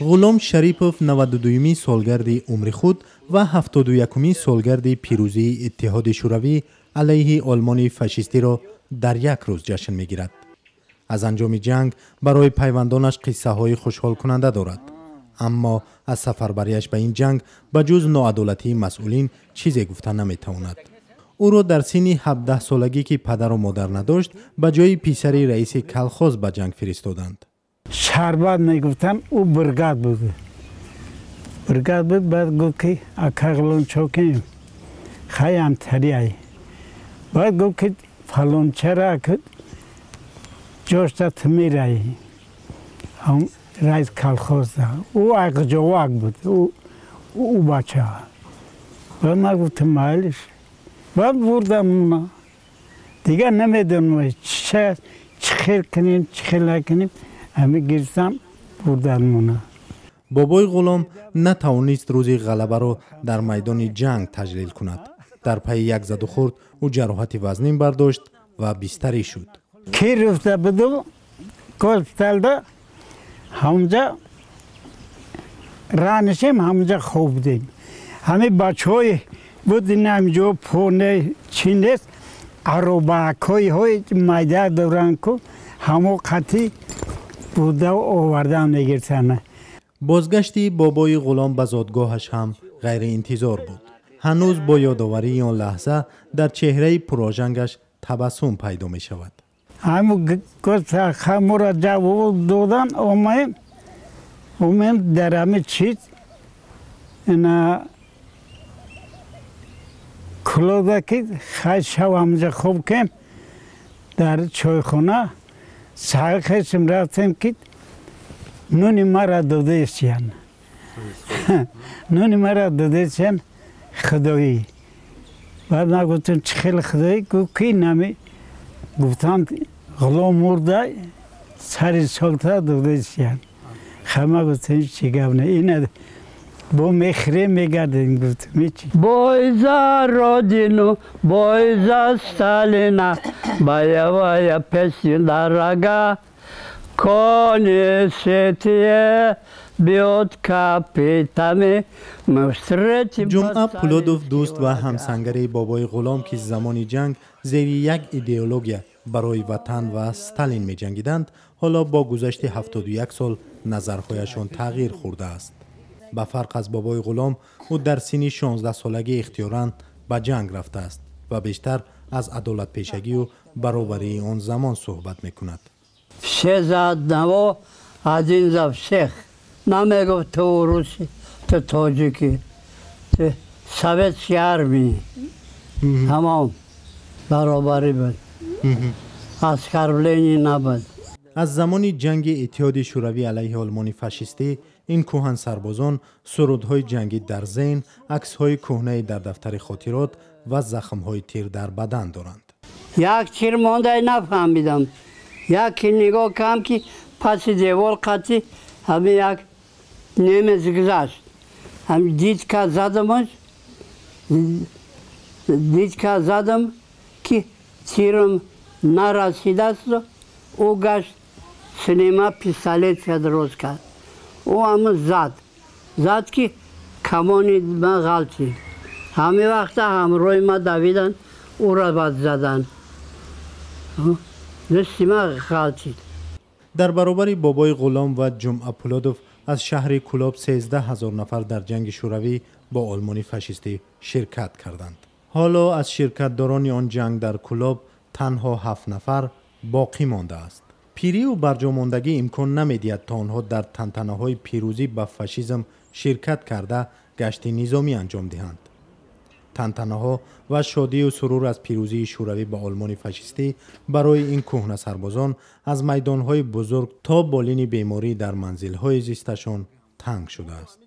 Ғулом Шарипов 92-юми солгарди умри худ ва 71-умин солгарди пирӯзии Иттиҳоди Шӯравӣ алайҳи Олмони фашистиро дар як рӯз ҷашн мегирад. Аз анҷоми ҷанг барои пайвандонаш қиссаҳои хушҳолкунанда дорад, аммо аз сафарбарияш ба ин ҷанг ба ҷуз ноадолатии масъулин чизе гуфта наметавонад. Ӯро дар синни 17-солагӣ, ки падару модар надошт, ба ҷои писари раиси колхоз ба ҷанг фиристоданд. Шарбат мегуфтам, ӯ бригад буд, бригад буд. Баъд гуфт, ки ака Ғулом, чокем хай амтариай. Баъд гуфт, ки фалончара ҷошта ту мераи раис колхозда. Ӯ ақҷовак буд, ӯ бача. Баъд ман гуфтам, майлиш. Баъд бурдам. Дигар намедонам, чӣ хел кунем, чӣ хел накунем, ҳами гирифтам, бурданмона. Бобои Ғулом натавонист рӯзи ғалабаро дар майдони ҷанг таҷлил кунад. Дар пайи як задухӯрд ӯ ҷароҳати вазнин бардошт ва бистарӣ шуд. Кировда буду, госпиталда. Ҳамҷа ранишем, ҳамҷа хоб будем. Ҳами бачаҳои буд, ҳамҷо поне чӣ нест, аробакҳои майда доранд ку, ҳамо қатӣ буда овардан мегиртанд. Бозгашти бобои Ғулом ба зодгоҳаш ҳам ғайриинтизор буд. Ҳанӯз бо ёдоварии он лаҳза дар чеҳраи пурожангаш табассум пайдо мешавад. Ҳаму хамура ҷавоб додан, омаем, омаем дар ҳами чиз ина Кулода, ки хай шав ҳамҷа хоб кем дар чойхона. Саҳар хесим, рафтем, ки нуни мара додаистиян, нуни мара додаистиян худоӣ. Баъд ман гуфтам, чӣ хеле худоӣ? Гуфт, ки нами гуфтанд, Ғулом мурда, сари солта додаистиян. Хама гуфтем, чӣ гап не, ина бо мехӯрем, мегардем, гуфтем ҳечи. Бой за родину, бой за Сталина, боевая песня дорога. Кони сытые бьют копытами, мы встретим. Ҷумъа Пулодов, дӯст ва ҳамсангари бобои Ғулом, ки замони ҷанг зери як идеология барои ватан ва Сталин меҷангиданд, ҳоло бо гузашти 71 сол назарҳояшон тағйир хӯрдааст. Ба фарқ аз бобои Ғулом, ӯ дар синни 16-солагӣ ихтиёран ба ҷанг рафтааст ва бештар аз адолатпешагию баробарии он замон суҳбат мекунад. Все за одного, один за всех. Намегуфт, ту руси, ту тоҷики, ту советской армии. Тамом, баробарӣ буд, оскорбление набуд. Аз замони ҷанги Иттиҳоди Шӯравӣ алайҳи Олмони фашистӣ ин кӯҳансарбозон сурудҳои ҷангӣ дар зеҳн, аксҳои кӯҳнае дар дафтари хотирот ва захмҳои тир дар бадан доранд. Як тир мондай, нафаҳмидам. Яке нигоҳ кардам, ки паси девор қатӣ ҳамин як немец гузашт. Ҳам дидка задамаш, дидка задам, ки тирам нарасидааст. Ӯ гашт, синема пистолет дароз кард. Ӯ ҳама зад, зад, ки камони ман ғалтид. Ҳамин вақта ҳамроҳи ман давидан, ӯра бад задан, дасти ман ғалтид. Дар баробари бобои Ғулом ва Ҷумъа Пулодов аз шаҳри Кулоб 13 000 нафар дар ҷанги Шӯравӣ бо Олмони фашистӣ ширкат карданд. Ҳоло аз ширкатдорони он ҷанг дар Кулоб танҳо ҳафт нафар боқӣ мондааст. Пирию барҷомондагӣ имкон намедиҳад, то онҳо дар тантанаҳои пирӯзӣ ба фашизм ширкат карда, гашти низомӣ анҷом диҳанд. Тантанаҳо ва шодию сурур аз пирӯзии Шӯравӣ ба Олмони фашистӣ барои ин кӯҳнасарбозон аз майдонҳои бузург то болини беморӣ дар манзилҳои зисташон танг шудааст.